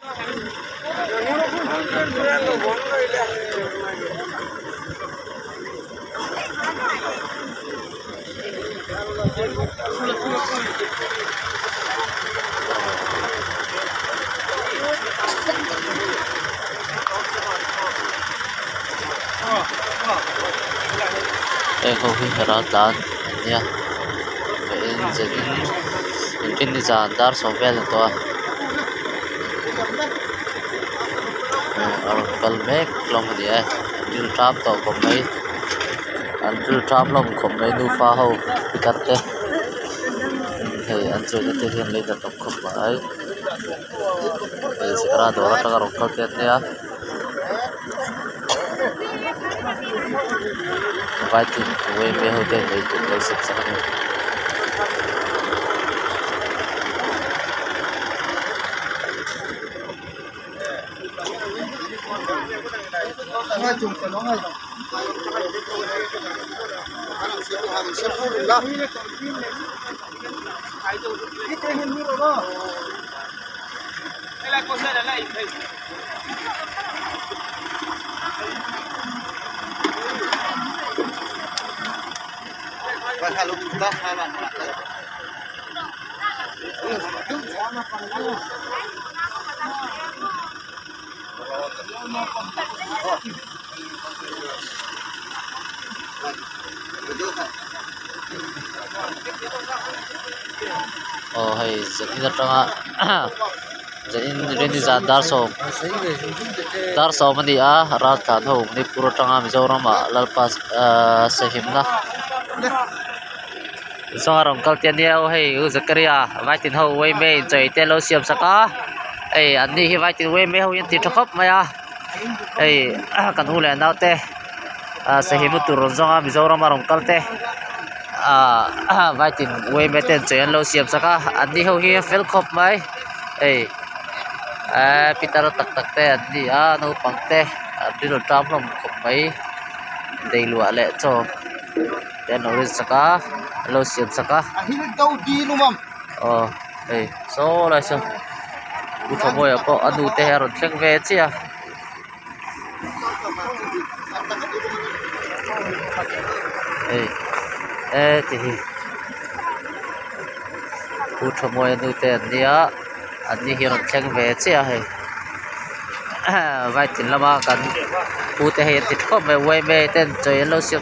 Heng ho hi raltlan an nia engtin nizan dar sawm vel a ni tawh a a rawn kal mek hlawm a ni e an ril ṭam tawh khawp mai an ril ṭam hlawm khawp mai nufa ho pitar te hei an chenna te hian lei hnathawk khawp mai hei zira dawr atanga rawn kal te an nia. Vai thing yma ho ten eitur an lo siam sak a ni. Aw hei zanin atanga zanin zan dar sawm dar sawm a ni a raltlan ho Manipur atanga Mizoram ah Lalpa ahh sahimna zawnga rawn kal te ania aw hei u Zakaria vaitin ho yma in chawi te an lo siam sak a hei an ni hi vaitin yma ho hi an ti tha khawp mai a hei kan u leh nau te ah sahimna tur rawn zawnga Mizoram a rawn kal te ah vaitin yma ten chawi an lo siam sak a an ni ho hi a fel khawp mai hei eee pitar tak tak te an ni a naupang te an rilru ṭam hlawm khawp mai deiluah leh chaw te an lo rin sak a an lo siam sak a aw hei saw lai saw pu Thawmawia pawh a nu te hi a rawn thleng ve chiah a. Hei heti hi pu Thawmawia nu te an nia an ni hi a rawn thleng ve chiah a hei vai tin lama kan pu te hei an ti thawp mai yma ten chawi an lo siam.